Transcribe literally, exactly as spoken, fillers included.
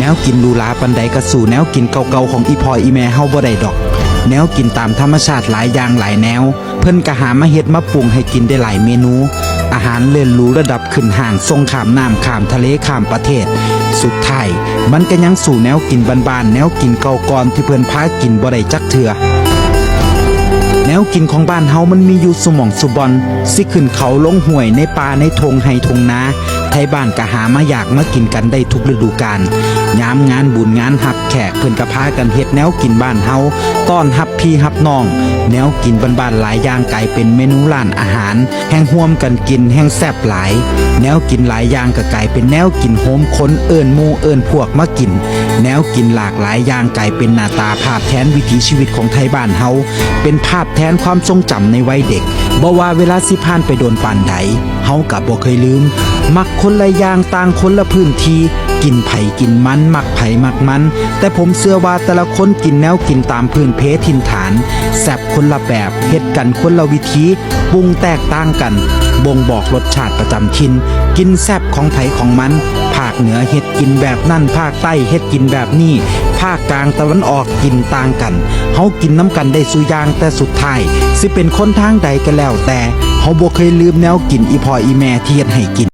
แนวกินหรูหราปานใดก็สู้แนวกินเก่าๆของอีพ่ออีแม่เฮาบ่ได้ดอก แนวกินตามธรรมชาติหลายอย่างหลายแนว เพิ่นก็หามาเฮ็ดมาปรุงให้กินได้หลายเมนู อาหารเลิศหรูระดับขึ้นห้าง ส่งข้ามน้ำข้ามทะเลข้ามประเทศ สุดท้ายมันก็ยังสู้แนวกินบ้านๆ แนวกินเก่าก่อนที่เพิ่นพากินบ่ได้จักเทื่อ แนวกินของบ้านเฮามันมีอยู่ซุหม่องซุบ่อน สิขึ้นเขาลงห้วยในป่าในท่งไฮ่ท่งนา ไทบ้านก็หามาอยากมากินกันได้ทุกฤดูกาล ยามงานบุญงานฮับแขกเพิ่นก็พากันเฮ็ดแนวกินบ้านเฮา ต้อนฮับพี่ฮับน้อง แนวกินบ้านๆหลายอย่างกลายเป็นเมนูร้านอาหาร แฮ่งร่วมกันกินแฮ่งแซ่บหลาย แนวกินหลายอย่างก็กลายเป็นแนวกินโฮมคนเอิ้นหมู่เอิ้นพวกมากิน แนวกินหลากหลายอย่างกลายเป็นหน้าตาภาพแทนวิถีชีวิตของไทบ้านเฮา เป็นภาพแทนความทรงจำในวัยเด็ก บ่ว่าเวลาสิผ่านไปโดนปานใด เฮาก็บ่เคยลืม มักคนละอย่างต่างคนละพื้นที่ กินไผกินมัน มักไผมักมัน แต่ผมเชื่อว่าแต่ละคนกินแนวกินตามพื้นเพถิ่นฐาน แซ่บคนละแบบ เฮ็ดกันคนละวิธี ปรุงแตกต่างกัน บ่งบอกรสชาติประจำถิ่น กินแซ่บของไผของมัน ภาคเหนือเฮ็ดกินแบบนั้น ภาคใต้เฮ็ดกินแบบนี้ ภาคกลางตะวันออกกินต่างกัน เฮากินนำกันได้ซุอย่าง แต่สุดท้าย สิเป็นคนทางใดก็แล้วแต่ เฮาบ่เคยลืมแนวกินอีพ่ออีแม่ที่เฮ็ดให้กิน